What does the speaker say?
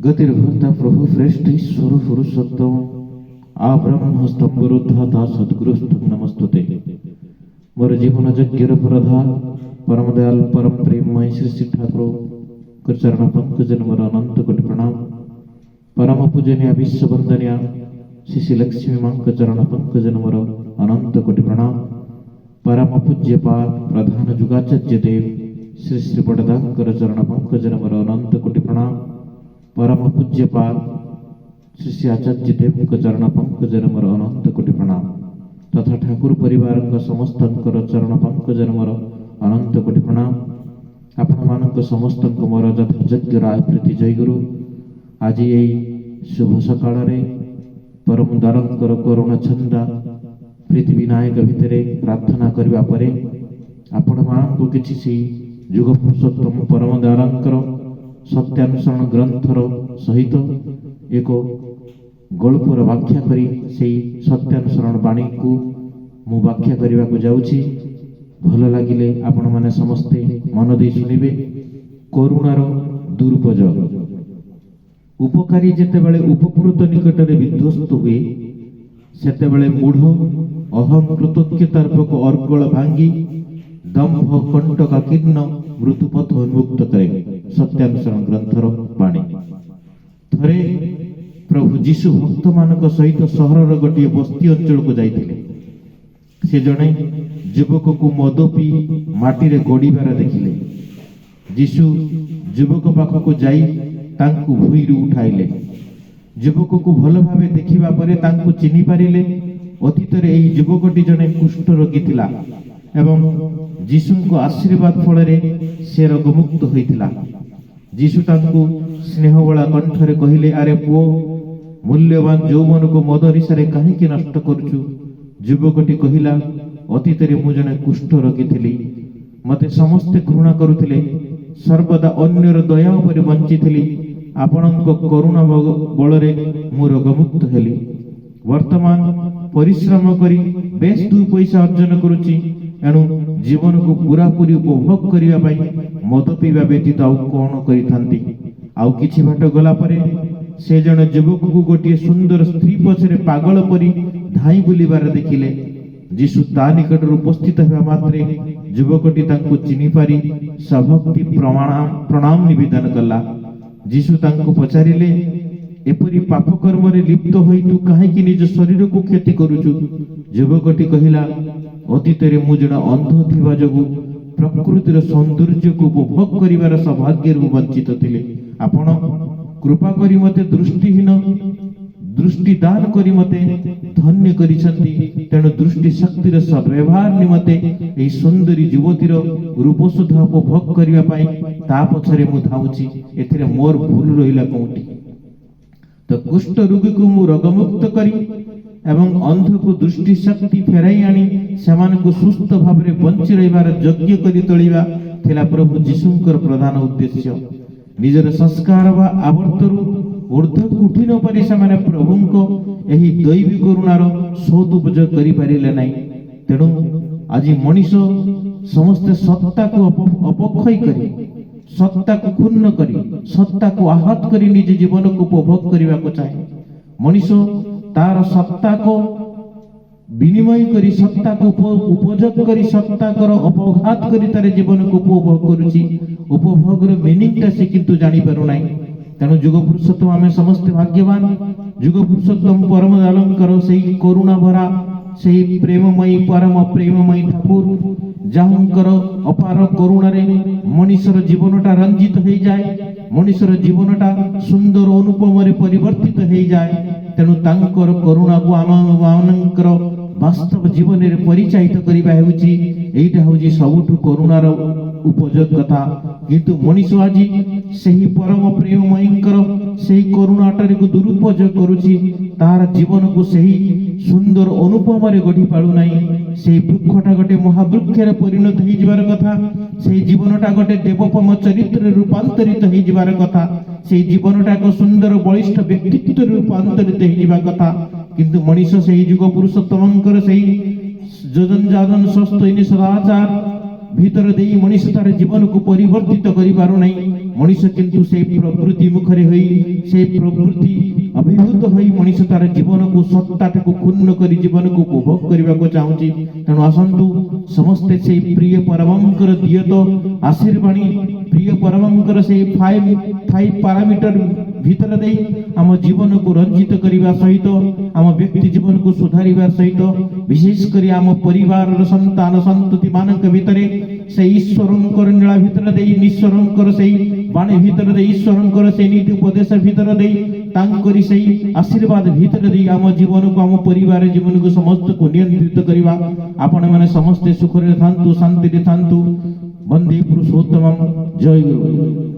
ଗତିର ଭର୍ତ୍ତା ପ୍ରଭୁ ଶ୍ରେଷ୍ଠ ଈଶ୍ୱର ପୁରୁଷୋତ୍ତମ ଆବ୍ରହ୍ମ ସ୍ତମ୍ଭରୁଦ୍ଧାତା ସଦ୍ଗୁରୁସ୍ତଂ ନମସ୍ତୁତେ। ମୋର ଜୀବନ ଯଜ୍ଞର ପୁରୋଧା ପରମ ଦୟାଲ ପରମ ପ୍ରେମମୟ ଶ୍ରୀ ଶ୍ରୀ ଠାକୁରଙ୍କ ଚରଣ ପଙ୍କଜରେ ମୋର ଅନନ୍ତ କୋଟି ପ୍ରଣାମ। ପରମ ପୂଜନୀୟ ବିଶ୍ୱବନ୍ଦନୀୟ ଶ୍ରୀ ଶ୍ରୀ ଲକ୍ଷ୍ମୀ ମାଙ୍କ ଚରଣ ପଙ୍କଜରେ ମୋର ଅନନ୍ତ କୋଟି ପ୍ରଣାମ। ପରମ ପୂଜ୍ୟପାଦ ପ୍ରଧାନ ଯୁଗାଚାର୍ଯ୍ୟ ଦେବ ଶ୍ରୀ ଶ୍ରୀ ବଡ଼ଦାଙ୍କର ଚରଣ ପଙ୍କଜରେ ମୋର ଅନନ୍ତ କୋଟି ପ୍ରଣାମ। ପରମ ପୂଜ୍ୟପାଦ ଶ୍ରୀ ଶ୍ରୀ ଆଚାର୍ଯ୍ୟ ଦେବଙ୍କ ଚରଣ ପଙ୍କଜରେ ମୋର ଅନନ୍ତ କୋଟି ପ୍ରଣାମ ତଥା ଠାକୁର ପରିବାରଙ୍କ ସମସ୍ତଙ୍କର ଚରଣ ପଙ୍କଜରେ ମୋର ଅନନ୍ତ କୋଟି ପ୍ରଣାମ। ଆପଣମାନଙ୍କ ସମସ୍ତଙ୍କୁ ମୋର ଯଥାଯୋଗ୍ୟ ରାୟ ପ୍ରୀତି ଜୟଗୁରୁ। ଆଜି ଏଇ ଶୁଭ ସକାଳରେ ପରମ ଦୟାଳଙ୍କର କରୁଣା ଛନ୍ଦା ପ୍ରୀତି ବିନାୟକ ଭିତରେ ପ୍ରାର୍ଥନା କରିବା ପରେ ଆପଣମାନଙ୍କୁ କିଛି ସେଇ ଯୁଗ ପୁରୁଷୋତ୍ତମ ପରମ ଦୟାଳଙ୍କର ସତ୍ୟାନୁସରଣ ଗ୍ରନ୍ଥର ସହିତ ଏକ ଗଳ୍ପର ବ୍ୟାଖ୍ୟା କରି ସେଇ ସତ୍ୟାନୁସରଣ ବାଣୀକୁ ମୁଁ ବ୍ୟାଖ୍ୟା କରିବାକୁ ଯାଉଛି। ଭଲ ଲାଗିଲେ ଆପଣମାନେ ସମସ୍ତେ ମନ ଦେଇ ଶୁଣିବେ। କରୁଣାର ଦୁରୁପଯୋଗ। ଉପକାରୀ ଯେତେବେଳେ ଉପକୃତ ନିକଟରେ ବିଧ୍ୱସ୍ତ ହୁଏ, ସେତେବେଳେ ମୂଢ଼ ଅହଂ କୃତଜ୍ଞତାର ଅର୍ଗଳ ଭାଙ୍ଗି ଦମ୍ଭ କଣ୍ଟକାକୀର୍ଣ୍ଣ ମୃତ୍ୟୁପଥ ଉନ୍ମୁକ୍ତ କରେ। ସତ୍ୟାନୁସରଣ ଗ୍ରନ୍ଥର ବାଣୀ। ଥରେ ପ୍ରଭୁ ଯୀଶୁ ଭକ୍ତମାନଙ୍କ ସହିତ ସହରର ଗୋଟିଏ ବସ୍ତି ଅଞ୍ଚଳକୁ ଯାଇଥିଲେ। ସେ ଜଣେ ଯୁବକକୁ ମଦ ପିଇ ମାଟିରେ ଗଡ଼ିବାର ଦେଖିଲେ। ଯୀଶୁ ଯୁବକ ପାଖକୁ ଯାଇ ତାଙ୍କୁ ଭୂଇଁରୁ ଉଠାଇଲେ। ଯୁବକକୁ ଭଲ ଭାବେ ଦେଖିବା ପରେ ତାଙ୍କୁ ଚିହ୍ନି ପାରିଲେ। ଅତୀତରେ ଏହି ଯୁବକଟି ଜଣେ କୁଷ୍ଠ ରୋଗୀ ଥିଲା ଏବଂ ଯୀଶୁଙ୍କ ଆଶୀର୍ବାଦ ଫଳରେ ସେ ରୋଗମୁକ୍ତ ହୋଇଥିଲା। ଯୀଶୁ ତାଙ୍କୁ ସ୍ନେହଭରା କଣ୍ଠରେ କହିଲେ, "ଆରେ ପୁଅ, ମୂଲ୍ୟବାନ ଯୌବନକୁ ମଦ ନିଶାରେ କାହିଁକି ନଷ୍ଟ କରୁଛୁ?" ଯୁବକଟି କହିଲା, "ଅତୀତରେ ମୁଁ ଜଣେ କୁଷ୍ଠ ରୋଗୀ ଥିଲି। ମୋତେ ସମସ୍ତେ ଘୃଣା କରୁଥିଲେ। ସର୍ବଦା ଅନ୍ୟର ଦୟା ଉପରେ ବଞ୍ଚିଥିଲି। ଆପଣଙ୍କ କରୁଣା ବଳରେ ମୁଁ ରୋଗମୁକ୍ତ ହେଲି। ବର୍ତ୍ତମାନ ପରିଶ୍ରମ କରି ବେଶ ଦୁଇ ପଇସା ଅର୍ଜନ କରୁଛି। ଏଣୁ ଜୀବନକୁ ପୁରାପୁରି ଉପଭୋଗ କରିବା ପାଇଁ ମଦ ପିଇବା ବ୍ୟତୀତ ଆଉ କଣ କରିଥାନ୍ତି?" ଆଉ କିଛି ବାଟ ଗଲା ପରେ ସେ ଜଣେ ଯୁବକକୁ ଗୋଟିଏ ସୁନ୍ଦର ସ୍ତ୍ରୀ ପଛରେ ପାଗଳ ପରି ଧାଇଁ ବୁଲିବାର ଦେଖିଲେ। ଯୀଶୁ ତା ନିକଟରେ ଉପସ୍ଥିତ ହେବା ମାତ୍ରେ ଯୁବକଟି ତାଙ୍କୁ ଚିହ୍ନିପାରି ସଭକ୍ତି ପ୍ରଣାମ ନିବେଦନ କଲା। ଯୀଶୁ ତାଙ୍କୁ ପଚାରିଲେ, "ଏପରି ପାପ କର୍ମରେ ଲିପ୍ତ ହୋଇ ତୁ କାହିଁକି ନିଜ ଶରୀରକୁ କ୍ଷତି କରୁଛୁ?" ଯୁବକଟି କହିଲା, "ଅତୀତରେ ମୁଁ ଜଣେ ଅନ୍ଧ ଥିବା ଯୋଗୁଁ ପ୍ରକୃତିର ସୌନ୍ଦର୍ଯ୍ୟକୁ ଉପଭୋଗ କରିବାର ସୌଭାଗ୍ୟରୁ ମୁଁ ବଞ୍ଚିତ ଥିଲି। ଆପଣ କୃପା କରି ମୋତେ ଦୃଷ୍ଟି ଦାନ କରି ମୋତେ ଧନ୍ୟ କରିଛନ୍ତି। ତେଣୁ ଦୃଷ୍ଟି ଶକ୍ତିର ସଦ୍ବ୍ୟବହାର ନିମନ୍ତେ ଏହି ସୁନ୍ଦରୀ ଯୁବତୀର ରୂପସୁଧା ଉପଭୋଗ କରିବା ପାଇଁ ତା ପଛରେ ମୁଁ ଧାଉଁଛି। ଏଥିରେ ମୋର ଭୁଲ ରହିଲା କୋଉଠି?" ତ କୁଷ୍ଠ ରୋଗୀକୁ ମୁଁ ରୋଗମୁକ୍ତ କରି ଏବଂ ଅନ୍ଧକୁ ଦୃଷ୍ଟି ଶକ୍ତି ଫେରାଇ ଆଣି ସେମାନଙ୍କୁ ସୁସ୍ଥ ଭାବରେ ବଞ୍ଚି ରହିବାର ଯୋଗ୍ୟ କରି ତୋଳିବା ଥିଲା ପ୍ରଭୁ ଯୀଶୁଙ୍କର ପ୍ରଧାନ ଉଦ୍ଦେଶ୍ୟ। ନିଜର ସଂସ୍କାର ବା ଆବର୍ତ୍ତରୁ ଉର୍ଦ୍ଧ୍ୱକୁ ଉଠି ନ ପାରି ସେମାନେ ପ୍ରଭୁଙ୍କ ଏହି ଦୈବୀ କରୁଣାର ସଦୁପଯୋଗ କରିପାରିଲେ ନାହିଁ। ତେଣୁ ଆଜି ମଣିଷ ସମସ୍ତେ ସତ୍ତାକୁ ଅପକ୍ଷୟ କରି, ସତ୍ତାକୁ କ୍ଷୁଣ୍ଣ କରି, ସତ୍ତାକୁ ଆହତ କରି ନିଜ ଜୀବନକୁ ଉପଭୋଗ କରିବାକୁ ଚାହେଁ। ମଣିଷ ତାର ସତ୍ତାକୁ ବିନିମୟ କରି, ସତ୍ତାକୁ ଉପଯୋଗ କରି, ସତ୍ତାକର ଅପଘାତ କରି ତାର ଜୀବନକୁ ଉପଭୋଗ କରୁଛି। ଉପଭୋଗର ମିନିଂଟା ସେ କିନ୍ତୁ ଜାଣିପାରୁନାହିଁ। ତେଣୁ ଯୁଗ ପୁରୁଷୋତ୍ତମ, ଆମେ ସମସ୍ତେ ଭାଗ୍ୟବାନ। ଯୁଗ ପୁରୁଷୋତ୍ତମ ପରମ ଦୟାଳଙ୍କର ସେଇ କରୁଣା ଭରା, ସେଇ ପ୍ରେମମୟୀ, ପରମ ପ୍ରେମମୟୀ ଠାକୁର, ଯାହାଙ୍କର ଅପାର କରୁଣାରେ ମଣିଷର ଜୀବନଟା ରଞ୍ଜିତ ହେଇଯାଏ, ମଣିଷର ଜୀବନଟା ସୁନ୍ଦର ଅନୁପମରେ ପରିବର୍ତ୍ତିତ ହେଇଯାଏ। ତେଣୁ ତାଙ୍କର କରୁଣାକୁ ଆମ ମାନଙ୍କର ବାସ୍ତବ ଜୀବନରେ ପରିଚାଳିତ କରିବା ହେଉଛି, ଏଇଟା ହେଉଛି ସବୁଠୁ କରୁଣାର ଉପଯୋଗ କଥା। କିନ୍ତୁ ମଣିଷ ଆଜି ସେହି ପରମ ପ୍ରେମମୟୀଙ୍କର ସେହି କରୁଣାଟାକୁ ଦୁରୁପଯୋଗ କରୁଛି। ତାର ଜୀବନକୁ ସେହି ସୁନ୍ଦର ଅନୁପମରେ ଗଢ଼ି ପାରୁନାହିଁ। ସେଇ ବୃକ୍ଷଟା ଗୋଟେ ମହାବୃକ୍ଷରେ ପରିଣତ ହେଇଯିବାର କଥା। ସେଇ ଜୀବନଟା ଗୋଟେ ଦେବୋପମ ଚରିତ୍ରରେ ରୂପାନ୍ତରିତ ହେଇଯିବାର କଥା। ସେଇ ଜୀବନଟା ଏକ ସୁନ୍ଦର ବଳିଷ୍ଠ ବ୍ୟକ୍ତିତ୍ୱରେ ରୂପାନ୍ତରିତ ହେଇଯିବା କଥା। କିନ୍ତୁ ମଣିଷ ସେହି ଯୁଗ ପୁରୁଷୋତ୍ତମଙ୍କର ସେହି ଯୋଜନ ଯାଦନ ସ୍ୱସ୍ତ ସଦାଚାର ଭିତର ଦେଇ ମଣିଷ ତାର ଜୀବନକୁ ପରିବର୍ତ୍ତିତ କରିପାରୁନାହିଁ। ମଣିଷ କିନ୍ତୁ ସେଇ ପ୍ରବୃତ୍ତି ମୁଖରେ ହୋଇ, ସେଇ ପ୍ରବୃତ୍ତି ଅଭିଭୂତ ହୋଇ ମଣିଷ ତାର ଜୀବନକୁ, ସତ୍ତାଟାକୁ କ୍ଷୁଣ୍ଣ କରି ଜୀବନକୁ ଉପଭୋଗ କରିବାକୁ ଚାହୁଁଛି। ତେଣୁ ଆସନ୍ତୁ ସମସ୍ତେ ସେଇ ପ୍ରିୟ ପରମଙ୍କର ଦିୟତ ଆଶୀର୍ବାଣୀ, ପ୍ରିୟ ପରମଙ୍କର ସେଇ ଫାଇଭ ଫାଇଭ ପାରାମିଟର ଭିତର ଦେଇ ଆମ ଜୀବନକୁ ରଞ୍ଜିତ କରିବା ସହିତ, ଆମ ବ୍ୟକ୍ତି ଜୀବନକୁ ସୁଧାରିବା ସହିତ, ବିଶେଷ କରି ଆମ ପରିବାରର ସନ୍ତାନ ସନ୍ତତି ମାନଙ୍କ ଭିତରେ ସେଇ ଈଶ୍ୱରଙ୍କର ନୀଳା ଭିତରେ ଦେଇ, ଈଶ୍ୱରଙ୍କର ସେଇ ବାଣୀ ଭିତରେ ଦେଇ, ଈଶ୍ୱରଙ୍କର ସେଇ ନୀତି ଉପଦେଶ ଭିତରେ ଦେଇ, ତାଙ୍କରି ସେଇ ଆଶୀର୍ବାଦ ଭିତରେ ଦେଇ ଆମ ଜୀବନକୁ, ଆମ ପରିବାର ଜୀବନକୁ ସମସ୍ତକୁ ନିୟନ୍ତ୍ରିତ କରିବା। ଆପଣମାନେ ସମସ୍ତେ ସୁଖରେ ଥାନ୍ତୁ, ଶାନ୍ତିରେ ଥାନ୍ତୁ। ବନ୍ଦେ ପୁରୁଷୋତ୍ତମ। ଜୟ ଗୁରୁ।